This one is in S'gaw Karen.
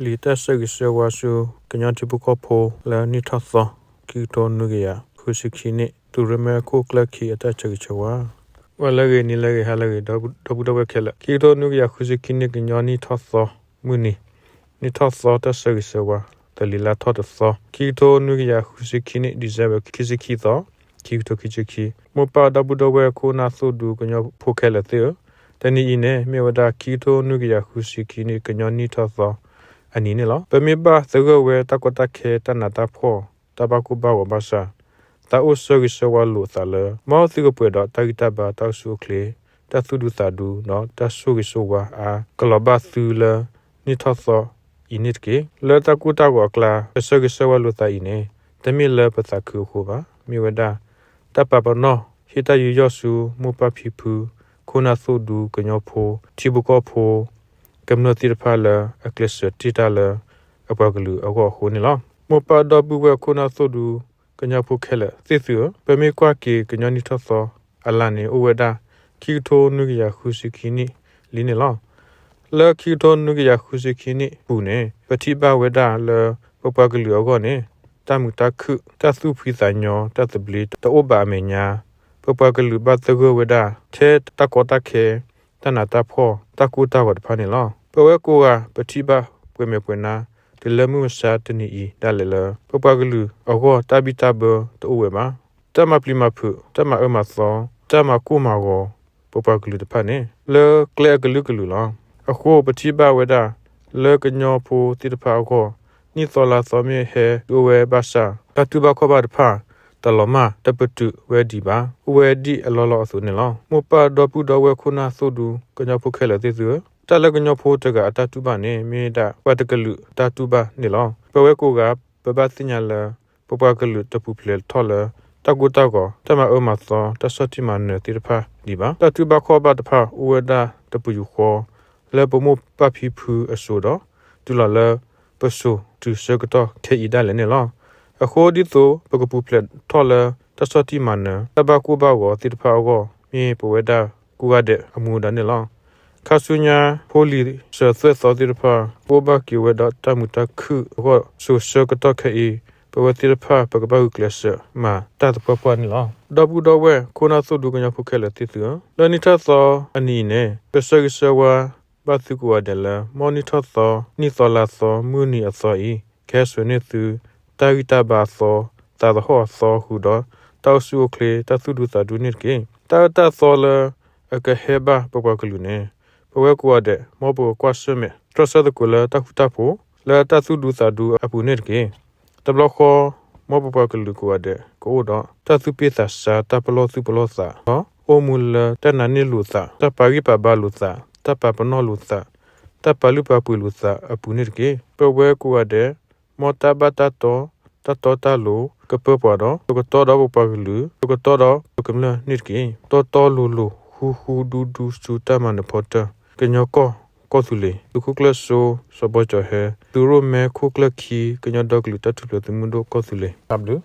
လံာ်တၢ်ဆၢဂ့ၤဆၢဝါဆူ ကညီထံဖိကီၢ်ဖိလၢနံၣ်ထီၣ်သီ ခံကထိနွံကယၤဃုဆံခံနံၣ် သုးရ့မဲခိၣ်ကျၢၢ်ခံအတၢ်ဆၢဂ့ၤဆၢဝါ ဝဲလၢဂ့ၤနံၤလၢဂ့ၤဟါလၢဂ့ၤ ဒီပုၢ်ဒီဝဲၢ်ခဲလၢာ် ခံကထိနွံကယၤဃုဆံခံနံၣ် ကညီနံၣ်ထီၣ်သီ မုၢ်နံၤ နံၣ်ထီၣ်သီတၢ်ဆၢဂ့ၤဆၢဝါ တလံၤလါထီၣ်တသီ ခံကထိနွံကယၤဃုဆံခံနံၣ် December ခံဆံခံသီ ခံကထိခံဆံခံ မိၢ်ပၢ်ဒီပုၢ်ဒီဝဲၢ်ခိၣ်နၢ်သိၣ်ဒူကညီဖိခဲလၢာ်သ့ၣ်ဧၢ, တနံၤအံၤန့ၣ် မ့ၢ်ဝဲဒၣ်ခံကထိနွံကယၤဃုဆံခံနံၣ် ကညီနံၣ်ထီၣ်သီအနံၤန့ၣ်လီၤ. ပမ့ၢ်ဘၣ်သဂၢၢ်ဝဲတၢ်ကီတၢ်ခဲ တၢ်နးတၢ်ဖှီၣ် တၢ်ဘၣ်ကိၢ်ဘၣ်ဂီၤဘၣ်ဆၣ် သးအိၣ်ဆၢဂ့ၤဆၢဝါလိာ်သးလၢ မ်သုကပှဲၤဒီးတၢ်ဂံၢ်တၢ်ဘါ တၢ်အိၣ်ဆူၣ်အိၣ်ချ့ တၢ်သူၣ်ဒူသးဒူ ဒီးတၢ်ဆိၣ်ဂ့ၤဆိၣ်ဝါအါ ကလီၤဘၣ်သုလၢနံၣ်ထီၣ်သီအံၤန့ၣ်တက့ၢ်. လၢတၢ်ကိၢ်တၢ်ဂီၤအကျါ ပဆၢဂ့ၤဆၢဝါလိာ်သးအံၤန့ၣ် တမ့ၢ်လၢပသးခုအဃိဘၣ်. မ့ၢ်ဝဲဒၣ် တၢ်ပာ်ပနီၣ် ဟ့ၣ်တၢ်ယူးယီၣ်ဆူ မိၢ်ပၢ်ဖံဖု ခိၣ်နၢ်သိၣ်ဒူ ကညီဖိ ထံဖိကီၢ်ဖိ ကမျၢၢ်သ့ၣ်တဖၣ်လၢအကျဲးစၢးတ့ၢ်တၢ်လၢ အပှၤကလုာ်အဂီၢ်အဃိန့ၣ်လီၤ. မိၢ်ပၢ်ဒီပုၢ်ဝဲၢ်ခိၣ်နၢ်သိၣ်ဒူ ကညီဖိခဲလၢာ်သ့ၣ်သုဧၢ, ပမ့ၢ်ကွၢ်က့ၤကညီနံၣ်ထီၣ်သီအလါန့ၣ် အိၣ်ဝဲဒၣ် ခံကထိနွံကယၤဃုဆံခံနံၣ်လံန့ၣ်လီၤ. လၢခံကထိနွံကယၤဃုဆံခံနံၣ်အပူၤန့ၣ် ပထံၣ်ဘၣ်ဝဲဒၣ်လၢ ပပှၤကလုာ်အဂီၢ်န့ၣ် တၢ်မုာ်တၢ်ခုၣ် တၢ်သူၣ်ဖှံသးညီ တၢ်သဘျ့တအိၣ်ဘၣ်အမဲာ်ညါ ပပှၤကလုာ်ဘၣ်သဂၢၢ်ဝဲဒၣ် ထဲတၢ်ကီတၢ်ခဲ တၢ်နးတၢ်ဖှီၣ် တၢ်ကိၢ်တၢ်ဂီၤတဖၣ်န့ၣ်လီၤ. ပဝဲကိးဂၤ ပထံၣ်ဘၣ်ပှဲၤမဲာ်ပှဲၤနါ တုၤလၢမုၢ်မဆါတနံၤအံၤဒၣ်လဲာ်လၢ ပပှၤကလုာ်အဂီၢ် တၢ်ဘံၣ်တၢ်ဘၢတအိၣ်ဝဲဘၣ်. တၢ်မၤပျံၤမၤဖုး တၢ်မၤအၢမၤသီ တၢ်မၤကိၢ်မၤဂီၤ ပပှၤကလုာ်တဖၣ်န့ၣ် လၢကျဲအကလုာ်ကလုာ်လီၤ. အဃိပထံၣ်ဘၣ်ဝဲဒၣ် လၢကညီဖိသ့ၣ်တဖၣ်အဂီၢ် နံၣ်သီလါသီမ့ၢ်ဟဲတုၤအိၣ်ဝဲဘၣ်ဆၣ် တၢ်တူၢ်ဘၣ်ခီၣ်ဘၣ်တဖၣ် တလီၤမၢ်တပတုာ်ဝဲဒံးဘၣ်, အိၣ်ဝဲဒံးအလီၢ်လီၢ်အသိးန့ၣ်လီၤ. မိၢ်ပၢ်ဒီပုၢ်ဒီဝဲၢ်ခိၣ်နၢ်သိၣ်ဒူ ကညီဖိခဲလၢာ်သ့ၣ်သုဧၢ, တၢ်လၢကညီဖိတဂၤအတၢ်တူၢ်ဘၣ်န့ၣ် မ့ၢ်ဒၣ်ပှၤတကလုာ်အတၢ်တူၢ်ဘၣ်န့ၣ်လီၤ. ပဝဲကိးဂၤ ပဘၣ်သ့ၣ်ညါလၢ ပပှၤကလုာ်တပူၤဖျဲးထီၣ်လၢ တၢ်ကိၢ်တၢ်ဂီၤ တၢ်မၤအၢမၤသီ တၢ်ဆီၣ်တံၢ်မၤနၢၤသ့ၣ်တဖၣ်ဒံးဘၣ်. တၢ်တူၢ်ဘၣ်ခီၣ်ဘၣ်တဖၣ်အိၣ်ဝဲဒၣ်တပယူာ်ဃီ လၢပမိၢ်ပၢ်ဖံဖုအစိၤဒီး တုၤလီၤလၢပစိၤတုၤဆၢကတီၢ်ခဲအံၤဒၣ်လဲာ်န့ၣ်လီၤ. အဃိဒ်သိးပကပူၤဖျဲးထီၣ်လၢ တၢ်ဆီၣ်တံၢ်မၤနၢၤ တၢ်ဘၣ်ကိၢ်ဘၣ်ဂီၤသ့ၣ်တဖၣ်အဂီၢ် မ့ၢ်ပဝဲဒၣ်ကိးဂၤဒဲးအမူဒါန့ၣ်လီၤ. ခါဆူညါ ဖိလံၤစၢၤသွဲၣ်သီသ့ၣ်တဖၣ် ကအိၣ်ဘၣ်က့ၤဝဲဒီးတၢ်မုာ်တၢ်ခုၣ်အဂီၢ် စိၤဆၢကတီၢ်ခဲအံၤ ပဝဲသ့ၣ်တဖၣ် ပကဘၣ်ဂုာ်ကျဲးစၢးမၤတၢ်သပှၢ်ပှၢ်န့ၣ်လီၤ. ဒီပုၢ်ဒီဝဲၢ်ခိၣ်နၢ်သိၣ်ဒူကညီဖိခဲလၢာ်သ့ၣ်သုဧၢ, လၢနံၣ်ထီၣ်သီအနံၤအံၤန့ၣ် ပဆၢဂ့ၤဆၢဝါဘၣ်သုကိးဂၤဒဲးလၢ မ်နံၣ်ထီၣ်သီ နံၣ်သီလါသီ မုၢ်နံၤအသီအံၤ ကဟဲစိာ်န့ၢ်သု တၢ်ဂံၢ်တၢ်ဘါအသီ သးသဟီၣ်အသီဃုာ်ဒီး တၢ်အိၣ်ဆူၣ်အိၣ်ချ့ တၢ်သူၣ်ဒူသးဒူန့ၣ်တက့ၢ်. တၢ်အၢတၢ်သီလၢအကဟဲဘၣ်ပပှၤကလုာ်န့ၣ် ပဝဲကိးဂၤဒဲး မ်ပကကွၢ်ဆၢၣ်မဲာ်တြီဆၢသကိးလၢတၢ်ဃူတၢ်ဖိး လၢတၢ်သူၣ်ဒူသးဒူအပူၤန့ၣ်တက့ၢ်. တဘျီဃီ မ်ပပှၤကလုာ်ကိးဂၤဒဲး ကအိၣ်ဒီးတၢ်သူၣ်ပ့ၢ်သးစၢ် တၢ်ပလီၢ်သူၣ်ပလီၢ်သး ဒီးအိၣ်မူလၢတၢ်နာ်န့ၢ်လိာ်သး တၢ်ပာ်ဂံၢ်ပာ်ဘါလိာ်သး တၢ်ပာ်ပနီၣ်လိာ်သး တၢ်ပာ်လုၢ်ပာ်ပှ့ၤလိာ်သးအပူၤန့ၣ်တက့ၢ်. ပဝဲကိးဂၤဒဲး မ်တၢ်ဘၣ်တၢ်တီ တၢ်တီတၢ်လိၤ ကပၢပှၤဒီး ပကတီဒီးပပှၤကလုာ် ပကတီဒီးပကမျၢၢ်န့ၣ်တက့ၢ်. တီတီလိၤလိၤ ဃူဃူဒူဒူ ဆူတၢ်မၤနၢၤဖီတၢၢ် ကညီကီၢ် ကီၢ်သူလ့ၤ သုးခိၣ်ကျၢၢ်စိ စီၤဘီကၠီၤဟဲ သုးရိၣ်မဲခိၣ်ကျၢၢ်ခံ ကညီဒီကလုာ်တၢ်ထူၣ်ဖျဲးသုးမုၢ်ဒိၣ် ကီၢ်သူလ့ၤ တၢ်ဘျုး